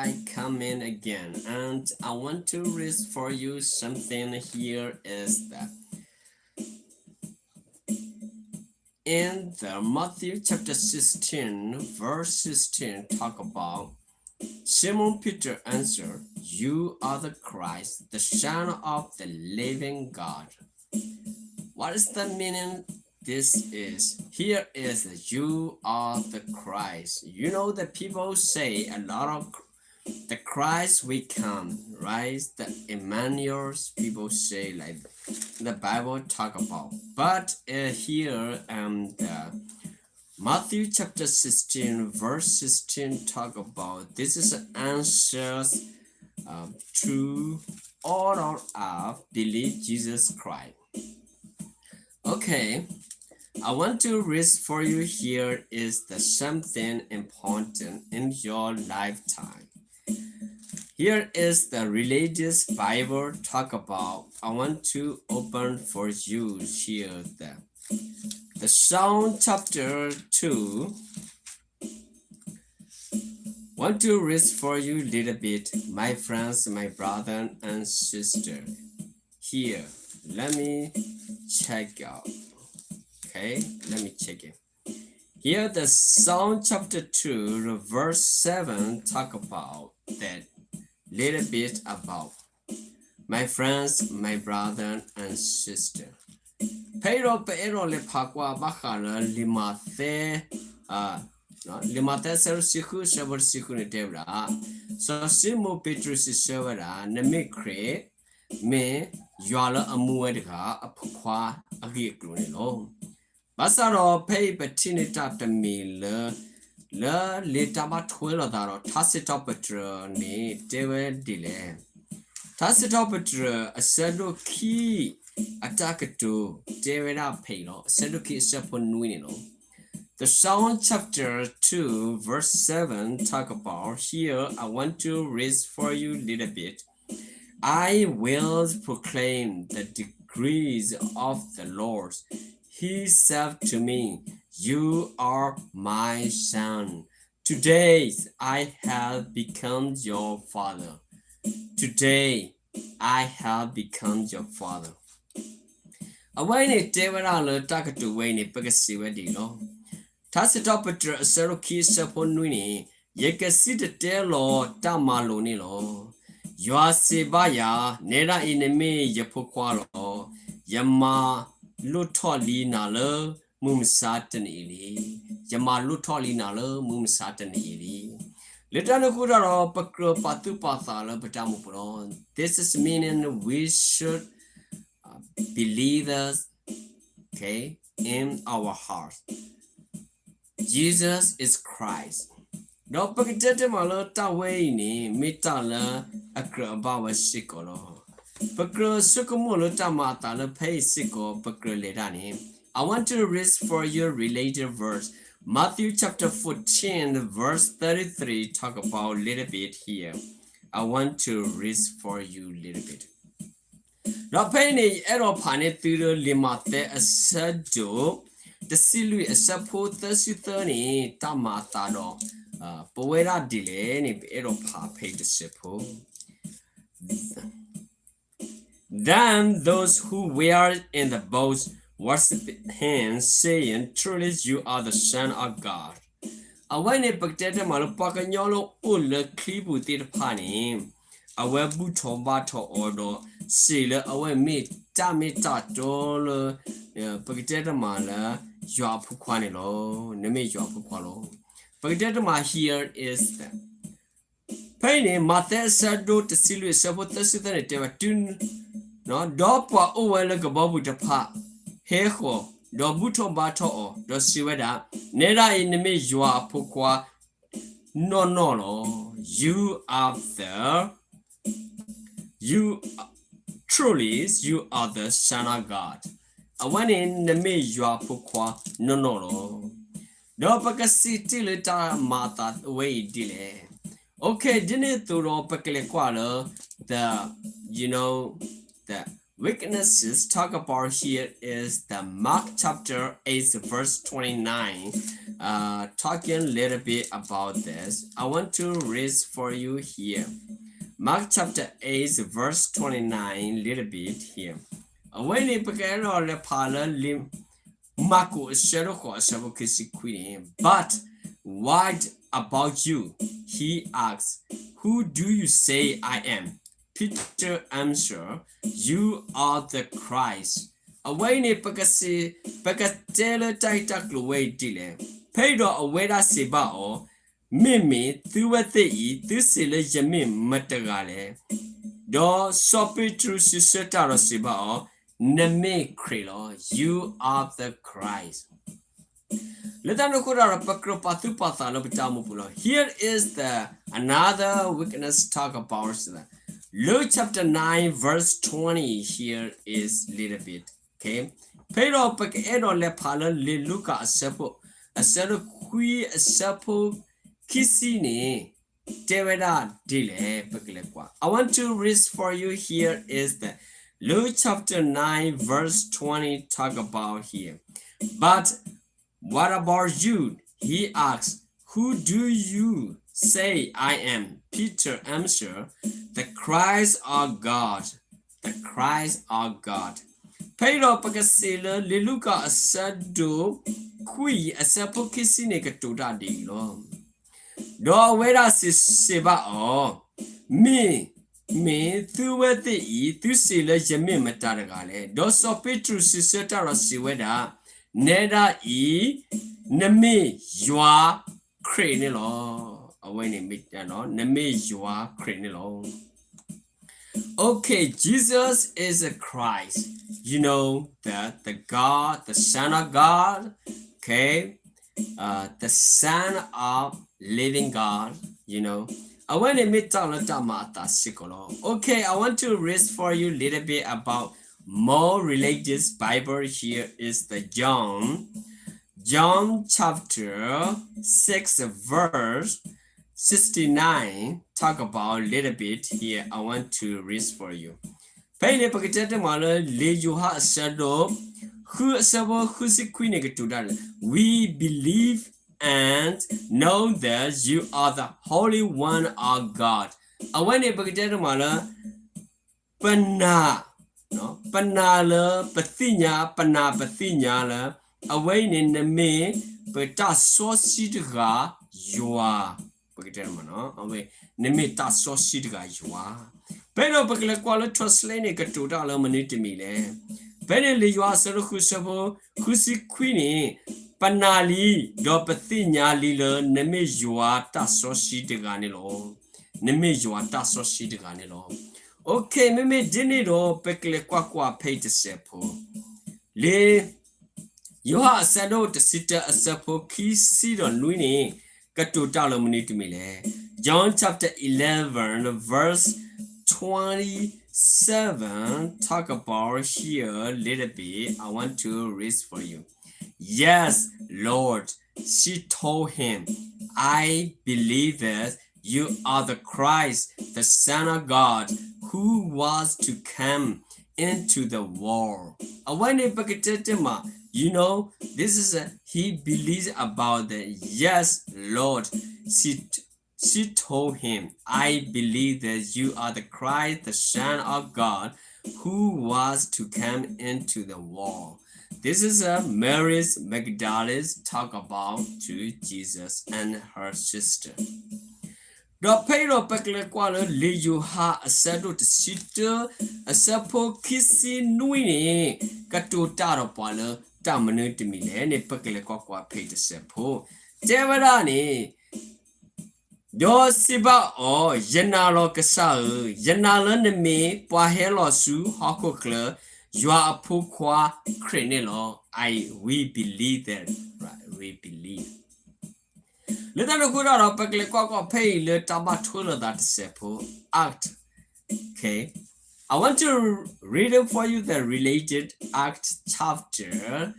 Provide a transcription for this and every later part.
I come in again, and I want to read for you something. Here is that in the Matthew chapter sixteen, verse sixteen, talk about Simon Peter answered, "You are the Christ, the Son of the living God." What is the meaning? This is, here is, "You are the Christ." You know, the people say a lot of, "The Christ will come," right? The Emmanuel's people say like the Bible talk about. But uh, here, um, the Matthew chapter sixteen, verse sixteen talk about, this is an answer uh, to all of us believe Jesus Christ. Okay, I want to read for you here is the something important in your lifetime. Here is the religious Bible talk about. I want to open for you here the, the Psalm chapter two. Want to read for you a little bit, my friends, my brother and sister. Here, let me check out. Okay, let me check it. Here, the Psalm chapter two, verse seven, talk about that little bit about my friends, my brother and sister. ဖဲအံၤဒီးပအဲၣ်ဒိးလဲၤဖးကွၢ်ဘၣ်ဃးလၢ လံာ်မးသဲ, လံာ်မးသဲအဆၢဒိၣ်တဆံဃု အဆၢဖိတဆံဃုန့ၣ်တဲဝဲဒၣ်, စီၤၡံမိၣ်ပ့းတရူးစံးဆၢဝဲဒၣ်, နမ့ၢ်ခရံာ်, မ့ၢ်ယွၤလၢအမူဝဲတဂၤအဖိခွါအဂ့ၢ်အကျိၤန့ၣ်လီၤ. ဘၣ်ဆၣ်ဒီးဖဲအံၤပထံၣ်န့ၢ်တၢ်တမံၤလၢ လၢလံာ်တၢ်ဘၣ်ထွဲလိာ်သးဒီး ထါစံးထီၣ်ပတြၢၤန့ၣ် တဲဝဲဒ်လဲၣ်. ထါစံးထီၣ်ပတြၢၤ အဆၢဒိၣ်ခံ အတၢ်ကတိၤ တဲဝဲဒၣ်ဖဲအံၤလီၤ. အဆၢဒိၣ်ခံ အဆၢဖိနွံန့ၣ်လီၤ. The Psalm chapter two, verse seven talk about, here, I want to read for you a little bit. I will proclaim the decrees of the Lord. He said to me, "You are my son. Today I have become your father. Today I have become your father." အဝဲအံၤန့ၣ်တဲဝဲဒၣ်လၢတၢ်ကတိၤဝဲအံၤန့ၣ် ပကစံးဝဲဒ်အံၤလီၤ. ထါစံးထီၣ်ပတြၢၤ အဆၢဒိၣ်ခံ အဆၢဖိနွံန့ၣ်, ယကစံၣ်တဲၤတဲလီၤတၢ်မၤလိာ်န့ၣ်လီၤ. ယွၤစံးဘၣ်ယၤ, နဲဒၣ်အံၤနမ့ၢ်ယဖိခွါလီၤ. ယမၤလိၣ်ထီၣ်လံနၤလၢမုၢ်မဆါတနံၤအံၤလံ. ယမၤလိၣ်ထီၣ်လံနၤလၢမုၢ်မဆါတနံၤအံၤလံ. လၢတၢ်န့ၣ်အဃိဒီး ပကြၢးပာ်သူၣ်ပာ်သးလၢပတၢ်အိၣ်မူပူၤလီၤ. This is meaning we should uh, believe us, okay, in our heart. Jesus is Christ. ဒီးပကတဲတမးလၢတၢ်ဝဲအံၤန့ၣ် မ့ၢ်တၢ်လၢအကြၢးအဘၣ်ဝဲစ့ၢ်ကီးလီၤ. ပကြၢးဆိကမိၣ်လၢတၢ်မၤအသးလၢဖဲအံၤစ့ၢ်ကီး ပကြၢးလဲၤတၢ်န့ၣ် I want to read for you related verse. Matthew chapter fourteen, verse thirty-three, talk about a little bit here. I want to read for you a little bit. ဒီးဖဲအံၤန့ၣ် ယအဲၣ်ဒိးဖးန့ၢ်သုလၢလံာ်မးသဲအဆၢဒိၣ် တဆံလွံၢ် အဆၢဖိသၢဆံသၢန့ၣ် တၢ်မၤအသးဒီး ပဝဲဒၣ်ဒ်လဲၣ်န့ၣ် ပအဲၣ်ဒိးဖးဖဲအံၤတစဲးဖိ Then those who were in the boat worshipped him, saying, "Truly you are the Son of God." အဝဲန့ၣ် ပကတဲတမးလၢ ပှၤကညီလၢအိၣ်လၢချံပူၤသ့ၣ်တဖၣ်န့ၣ် အဝဲဘူၣ်ထီၣ်ဘါထီၣ်အီၤဒီး စံးလၢအဝဲမ့ၢ်တၢ်မ့ၢ်တၢ်တီလၢ ပကတဲတမးလၢ ယွၤအဖိခွါန့ၣ်လီၤ. နမ့ၢ်ယွၤအဖိခွါလီၤ. ပကတဲတမး here is the ဖဲအံၤန့ၣ် မးသဲအဆၢဒိၣ်တဆံလွံၢ် အဆၢဖိသၢဆံသၢန့ၣ် တဲဝဲတုၤ ဒီးပှၤအိၣ်ဝဲလၢကဘီပူၤတဖၣ် ဟဲဃီၤ ဒီးဘူၣ်ထီၣ်ဘါထီၣ်အီၤ ဒီးစံးဝဲဒၣ်, နဲဒၣ်အံၤ နမ့ၢ်ယွၤအဖိခွါနီၢ်နီၢ်လီၤ. You are the, you, truly you are the Son of God. အဝဲန့ၣ် နမ့ၢ်ယွၤအဖိခွါနီၢ်နီၢ်လီၤ. ဒီးပကစံးတ့ၢ်လၢတၢ်မၤအသးဝဲအံၤဒ်လဲၣ်. Okay, ဒ်န့ၣ်အသိးဒီး ပကလဲၤကွၢ်လၢ the, you know, the weaknesses talk about here is the Mark chapter eight, verse twenty-nine. uh, talking a little bit about this. I want to read for you here. Mark chapter eight, verse twenty-nine, little bit here. အဝဲန့ၣ် ပကအဲၣ်ဒိးလဲၤဖးလၢလံာ် မၢ်ကူးအဆၢဒိၣ်ဃိးအဆၢဖိခံဆံခွံန့ၣ်, But what about you? He asked, Who do you say I am? Peter answered, You are the Christ. အဝဲအံၤန့ၣ် ပကစံး, ပကတဲလၢတၢ်ဂ့ၢ်တၢ်ကျိၤဝဲအံၤဒ်လဲၣ်. ဖဲအံၤဒီးအဝဲဒၣ်စံးဘၣ်အီၤ, မ့မ့ၢ်သုဝဲသ့ၣ်အံၤ သုစံးလၢယမ့ၢ်မတဂၤလဲၣ်. ဒီးစီၤပ့းတရူးစံးဆၢတၢ်ဒီးစံးဘၣ်အီၤ, နမ့ၢ်ခရံာ်လီၤ. You are the Christ. လၢတၢ်န့ၣ်အဃိဒီး ပကြၢးပာ်သူၣ်ပာ်သးလၢပတၢ်အိၣ်မူပူၤလီၤ. Here is the another witness talk about Luke chapter nine verse twenty. Here is little bit. Okay. ဖဲအံၤဒီးပကအဲၣ်ဒိးလဲၤဖးလၢလံာ်လူၤကၣ်အဆၢဖိ, အဆၢဒိၣ်ခွံအဆၢဖိခံဆံန့ၣ် တဲဝဲဒၣ်ဒ်လဲၣ် ပကလဲၤကွၢ်. I want to read for you here is the Luke chapter nine verse twenty talk about here. But what about you? He asked, Who do you say I am? Peter answered, The Christ of God. The Christ of God. ဖဲအံၤဒီးပကစံးလၢလံာ်လူၤကၣ်အဆၢဒိၣ်ခွံ အဆၢဖိခံဆံန့ၣ် ကတိၤတၢ်ဒ်အံၤလီၤ. ဒီးအဝဲဒၣ်စံးဘၣ်အီၤ, မ့မ့ၢ်သုဝဲသ့ၣ်အံၤ သုစံးလၢယမ့ၢ်မတၤတဂၤလဲၣ်. ဒီးစီၤပ့းတရူးစံးဆၢတၢ်ဒီးစံးဝဲဒၣ်, နဲဒၣ်အံၤ နမ့ၢ်ယွၤခရံာ်န့ၣ်လီၤ. အဝဲန့ၣ်မ့ၢ်, နမ့ၢ်ယွၤခရံာ်န့ၣ်လီၤ. Okay, Jesus is a Christ. You know that the God, the Son of God, okay, uh, the Son of living God, you know. အဝဲန့ၣ်မ့ၢ်တၢ်လၢတၢ်မၤအသးစ့ၢ်ကီးလီၤ. Okay, I want to read for you a little bit about more related Bible. Here is the John, John chapter six verse sixty-nine, talk about a little bit here. I want to read for you. ဖဲအံၤန့ၣ် ပကတဲတမးလၢ လံာ်ယိၤဟၣ်အဆၢဒိၣ်ဃုအဆၢဖိဃုဆံခွံန့ၣ် ကတိၤတၢ်လၢ We believe and know that you are the Holy One of God. အဝဲန့ၣ် ပကတဲတမးလၢ ပနာ်, ပနာ်လၢပသ့ၣ်ညါ, ပနာ်ပသ့ၣ်ညါလၢ အဝဲအံၤန့ၣ် နမ့ၢ်ပတၢ်စီဆှံတဂၤယွၤ, ပကတဲတမး, နမ့ၢ်တၢ်စီဆှံတဂၤယွၤ. ဖဲဒီးပကလဲၤကွၢ်လၢ translate န့ၣ် ကတိၤတၢ်လၢမနုၤတမံၤလဲၣ်. ဖဲန့ၣ်လံာ်ယိၤဟၣ်အဆၢဒိၣ်ဃုအဆၢဖိဃုဆံခွံန့ၣ်, ပနာ်လံ, ဒီးပသ့ၣ်ညါလံလၢနမ့ၢ်ယွၤတၢ်စီဆှံတဂၤန့ၣ်လီၤ. နမ့ၢ်ယွၤတၢ်စီဆှံတဂၤန့ၣ်လီၤ. Okay, မ့မ့ၢ်ဒ်န့ၣ်ဒီး ပကလဲၤကွၢ်ကွၢ်ဖဲအံၤတစဲးဖိ, လံာ်ယိၤဟၣ်အဆၢဒိၣ်တဆံတၢအဆၢဖိခံဆံဒီးနွံန့ၣ် ကတိၤတၢ်လၢမနုၤတမံၤလဲၣ်. John chapter eleven verse twenty-seven, talk about here a little bit. I want to read for you. Yes, Lord, she told him, I believe that you are the Christ, the Son of God, who was to come into the world. အဝဲန့ၣ် ပကတဲတမး, you know, this is a, he believes about the, yes, Lord, she, she told him, I believe that you are the Christ, the Son of God, who was to come into the world. This is a Mary Magdalene talk about to Jesus and her sister. ဒီးဖဲအံၤဒီးပကလဲၤကွၢ်လၢလံာ်ယိၤဟၣ်အဆၢဒိၣ်တဆံတၢ အဆၢဖိခံဆံနွံန့ၣ် ကတိၤတၢ်ဒီးပှၤလၢတၢ်မနုၤတမံၤလဲၣ်န့ၣ် ပကလဲၤကွၢ်ကွၢ်ဖဲအံၤတစဲးဖိ, တဲဝဲဒၣ်န့ၣ်, ဒီးစံးဘၣ်အီၤ, ယနာ်လီၤကစၢ်ဧၢ, ယနာ်လၢနမ့ၢ်ပှၤဟဲလီၤဆူဟီၣ်ခိၣ်ချၢ, ယွၤအဖိခွါခရံာ်န့ၣ်လီၤ. I, we believe that, right? We believe. လၢတၢ်န့ၣ်အဃိဒီး ပကလဲၤကွၢ်ကွၢ်ဖဲအံၤလၢတၢ်ဘၣ်ထွဲလိာ်သးတစဲးဖိ, Act. Okay. I want to read it for you, the related Act chapter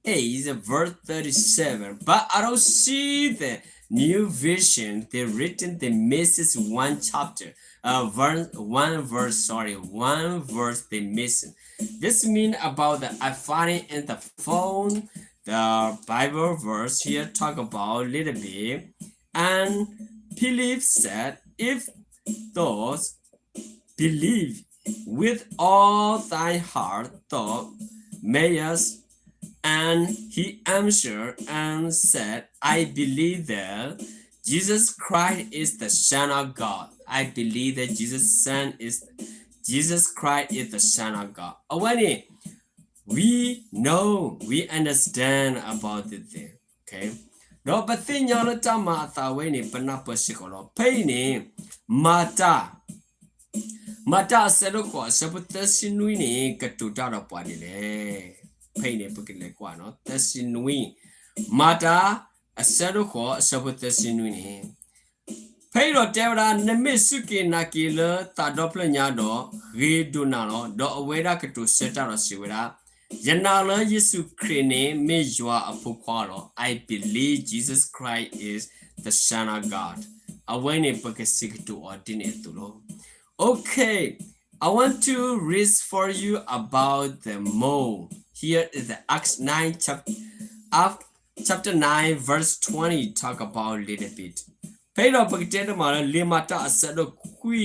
eight, verse thirty-seven. But I don't see the new version. They written, they misses one chapter. Uh, verse, one verse, sorry, one verse they missing. This mean about the I find it in the phone, the Bible verse here talk about a little bit. And Philip said, if thou believe with all thy heart, thou mayest. And he answered and said, I believe that Jesus Christ is the Son of God. I believe that Jesus Son is Jesus Christ is the Son of God. အဝဲန့ၣ် we know, we understand about this thing. Okay. ဒီးပသ့ၣ်ညါလၢတၢ်မၤအသးဝဲန့ၣ် ပနၢ်ပၢၢ်စ့ၢ်ကီးလီၤ. ဖဲအံၤန့ၣ် မၤတၢ် မၤတၢ်အဆၢဒိၣ်ဃိးအဆၢဖိသၢဆံနွံန့ၣ် ကတိၤတၢ်ဒီးပှၤဒ်လဲၣ်. ဖဲအံၤန့ၣ် ပကလဲၤကွၢ်နီၤ သၢဆံနွံ, မၤတၢ်အဆၢဒိၣ်ဃိးအဆၢဖိသၢဆံနွံန့ၣ် ဖဲအံၤဒီးတဲဝဲဒၣ် နမ့ၢ်စူၢ်က့ၤနာ်က့ၤလၢသးဒီဖျၢၣ်ညါဒီး ဂ့ၤဒိၣ်နၤလီၤ. ဒီးအဝဲဒၣ်ကတိၤဆၢတၢ်ဒီးစံးဝဲဒၣ်, ယနာ်လၢယ့ၣ်ၡူးခရံာ်န့ၣ်မ့ၢ်ယွၤအဖိခွါလီၤ. I believe Jesus Christ is the Son of God. အဝဲန့ၣ်ပကစံးကတိၤအီၤဒ်န့ၣ်အသိးလီၤ. Okay, I want to read for you about the mole. Here is the Acts nine chapter, chapter nine verse twenty talk about a little bit. ဖဲအံၤဒီးပကတဲတမံၤလၢ လံာ်မၤတၢ်အဆၢဒိၣ်ခွံ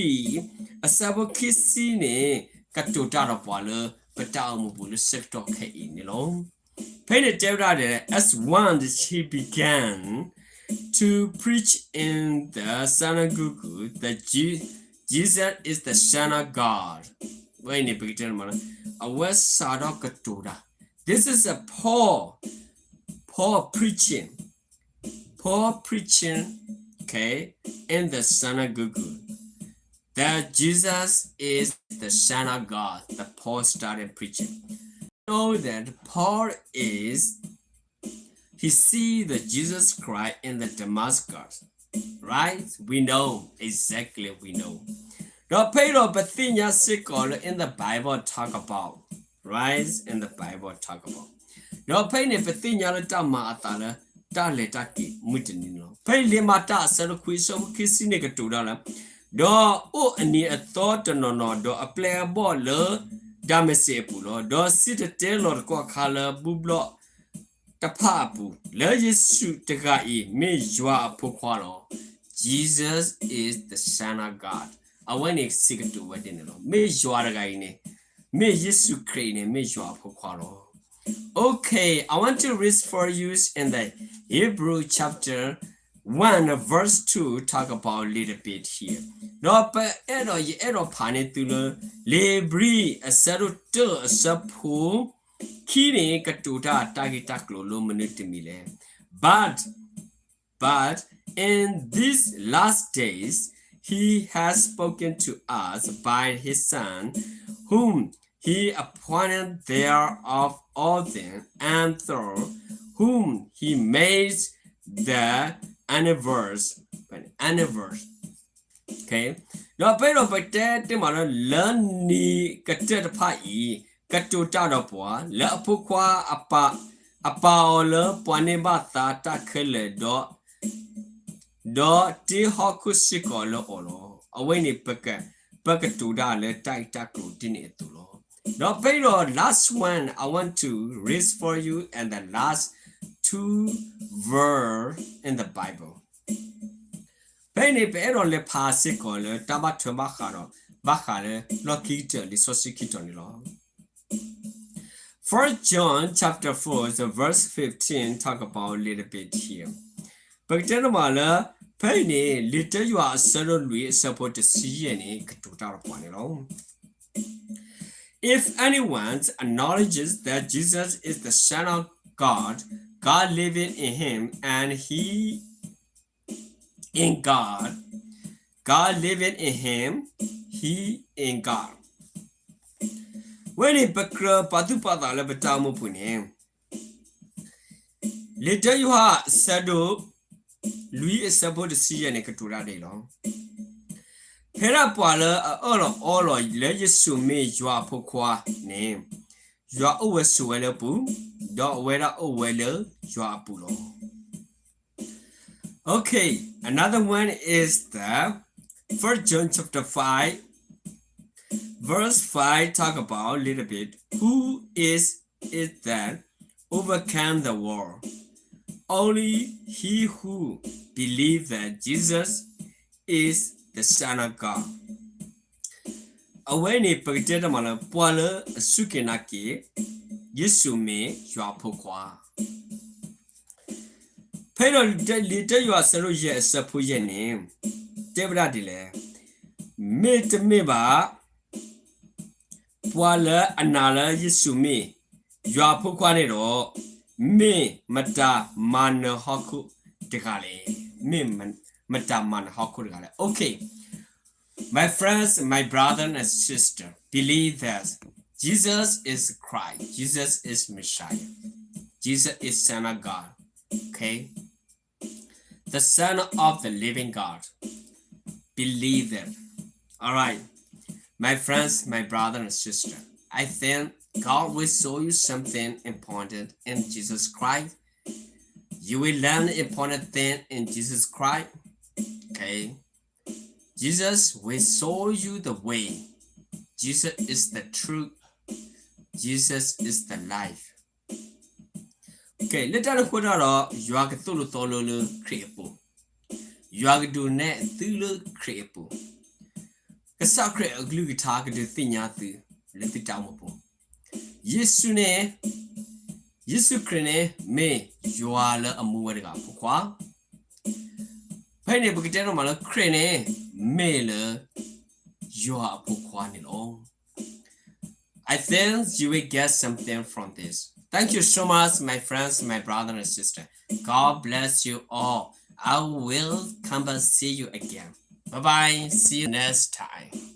အဆၢဖိခံဆံန့ၣ် ကတိၤတၢ်ဒီးပှၤလၢ ပတၢ်အိၣ်မူပူၤလၢဆၢကတီၢ်ခဲအံၤန့ၣ်လီၤ. ဖဲန့ၣ်တဲဝဲဒၣ်ဒီး as one he began to preach in the synagogue that Je- Jesus is the Son of God. ဝဲအံၤန့ၣ် ပကတဲတမံၤလၢ အဝဲစးထီၣ်ကတိၤတၢ် This is a Paul, Paul preaching, Paul preaching, okay, in the synagogue that Jesus is the Son of God. The Paul started preaching. Know that Paul is, he see the Jesus Christ in the Damascus, right? We know, exactly we know. ဒီးဖဲအံၤဒီးပသ့ၣ်ညါစ့ၢ်ကီးလၢ in the Bible talk about, right? In the Bible talk about. ဒီးဖဲအံၤန့ၣ် ပသ့ၣ်ညါလၢတၢ်မၤအသးလၢ တၢ်လဲၤတၢ်က့ၤမုၢ်တနံၤန့ၣ်လီၤ. ဖဲအံၤလံာ်မၤတၢ်အဆၢဒိၣ်ခွံ အဆၢဖိခံဆံန့ၣ်ကတိၤတၢ်လၢ ဒီးအိၣ်အနံၤအသီတနီၤနီၤ ဒီးအပျဲၢ်အဘီၣ်လၢ ဒၤမးစ့းအပူၤလီၤ. ဒီးစံၣ်တဲၤတဲလီၤတကီၢ်ခါလၢဘူၣ်ဘျီၣ် တဖၣ်အပူၤ လၢယ့ၣ်ၡူးတဂၤအံၤ မ့ၢ်ယွၤအဖိခွါလီၤ. Jesus is the Son of God. အဝဲန့ၣ်စံးကတိၤဝဲဒ်န့ၣ်လီၤ. မ့ၢ်ယွၤတဂၤအံၤန့ၣ် မ့ၢ်ယ့ၣ်ၡူးခရံာ်အံၤန့ၣ် မ့ၢ်ယွၤအဖိခွါလီၤ. Okay, I want to read for you in the Hebrew chapter one, verse two, talk about a little bit here. ဒီးပအဲၣ်ဒိး ယအဲၣ်ဒိးဖးန့ၢ်သုလၢ လံာ်ဧ့ၤဘြံၤ အဆၢဒိၣ်တၢ အဆၢဖိခံန့ၣ် ကတိၤတၢ်တၢ်ဂ့ၢ်တၢ်ကျိၤလၢမနုၤတမံၤလဲၣ်. But, but in these last days, he has spoken to us by his Son, whom he appointed heir of all things, and through whom he made the universe, universe. Okay. ဒီးဖဲအံၤဒီးပတဲတ့ၢ်မးလၢ လၢနံၤကတၢၢ်တဖၣ်အံၤ ကတိၤတၢ်ဒီးပှၤ လၢအဖိခွါအပာ် အပာ်အီၤလၢပှၤန့ၢ်ဘၣ်သါတၢ်ခဲလၢာ်ဒီး ဒီးတ့ဟီၣ်ခိၣ်စ့ၢ်ကီးလၢအီၤလီၤ. အဝဲန့ၣ်ပက ပကတိၤတၢ်လၢတၢ်ဂ့ၢ်တၢ်ကျိၤဒ်န့ၣ်အသိးလီၤ. ဒီးဖဲအံၤဒီး last one, I want to read for you and the last two verse in the Bible. ဖဲအံၤန့ၣ် ပအဲၣ်ဒိးလဲၤဖးစ့ၢ်ကီးလၢတၢ်ဘၣ်ထွဲဘၣ်ဃးဒီး ဘၣ်ဃးလၢလီၢ်ခံကတၢၢ် လံာ်စီဆှံခံတီၤန့ၣ်လီၤ. First John chapter four, the verse fifteen, talk about a little bit here. ပကတဲတမံၤလၢ ဖဲအံၤန့ၣ် လံာ်တၢယိၤဟၣ်အဆၢဒိၣ်လွံၢ်အဆၢဖိတဆံယဲၢ်န့ၣ် ကတိၤတၢ်ဒီးပှၤန့ၣ်လီၤ. If anyone acknowledges that Jesus is the Son of God, God living in him, and he in God, God living in him, he in God. ဝဲန့ၣ်ပကြၢးပာ်သူၣ်ပာ်သးလၢပတၢ်အိၣ်မူပူၤန့ၣ် လံာ်တၢယိၤဟၣ်အဆၢဒိၣ်လွံၢ်အဆၢဖိတဆံယဲၢ်န့ၣ် ကတိၤတၢ်ဒ်အံၤလီၤ. ဖဲဒၣ်ပှၤလၢအအၢၣ်လီၤအီလီၤလၢယ့ၣ်ၡူးမ့ၢ်ယွၤအဖိခွါန့ၣ် ယွၤအိၣ်ဝဲဆိးဝဲလၢအပူၤ, ဒီးအဝဲဒၣ်အိၣ်ဝဲလၢယွၤအပူၤလီၤ. Okay, another one is the First John chapter five, verse five talk about a little bit. Who is it that overcome the world. Only he who believes that Jesus is the Son of God. အဝဲန့ၣ်ပကတဲတမးလၢ ပှၤလၢအစူၢ်က့ၤနာ်က့ၤ ယ့ၣ်ၡူးမ့ၢ်ယွၤအဖိခွါ. ဖဲဒီးလံာ်တၢယိၤဟၣ်အဆၢဒိၣ်ယဲၢ်အဆၢဖိယဲၢ်န့ၣ် တဲဝဲဒၣ်ဒ်လဲၣ်, မ့တမ့ၢ်ဘၣ် ပှၤလၢအနာ်လၢယ့ၣ်ၡူးမ့ၢ်ယွၤအဖိခွါန့ၣ်ဒီး မ့ၢ်မတၤမၤနၢၤဟီၣ်ခိၣ်တဂၤလဲၣ်, မ့ၢ်မတၤမၤနၢၤဟီၣ်ခိၣ်တဂၤလဲၣ်. Okay, my friends, my brother and sister, believe that Jesus is Christ, Jesus is Messiah, Jesus is Son of God. Okay, the Son of the living God. Believe it. All right, my friends, my brother and sister, I think God will show you something important in Jesus Christ. You will learn important thing in Jesus Christ. Okay. Jesus will show you the way. Jesus is the truth. Jesus is the life. Okay, လၢတၢ်န့ၣ်အဃိဒီး ယွၤကသိၣ်လိသီလိလၢခရံာ်အပူၤ, ယွၤကဒုးနဲၣ်သုလၢခရံာ်အပူၤ, ကစၢ်ခရံာ်အကလုၢ်ကထါကဒုးသ့ၣ်ညါသုလၢသုတၢ်အိၣ်မူပူၤ. ယ့ၣ်ၡူးန့ၣ်, ယ့ၣ်ၡူးခရံာ်န့ၣ် မ့ၢ်ယွၤလၢအမူဝဲတဂၤအဖိခွါ. ဖဲန့ၣ်ပကတဲတမးလၢခရံာ်န့ၣ် မ့ၢ်လၢယွၤအဖိခွါန့ၣ်လီၤ. I think you will get something from this. Thank you so much, my friends, my brother and sister. God bless you all. I will come back see you again. Bye bye. See you next time.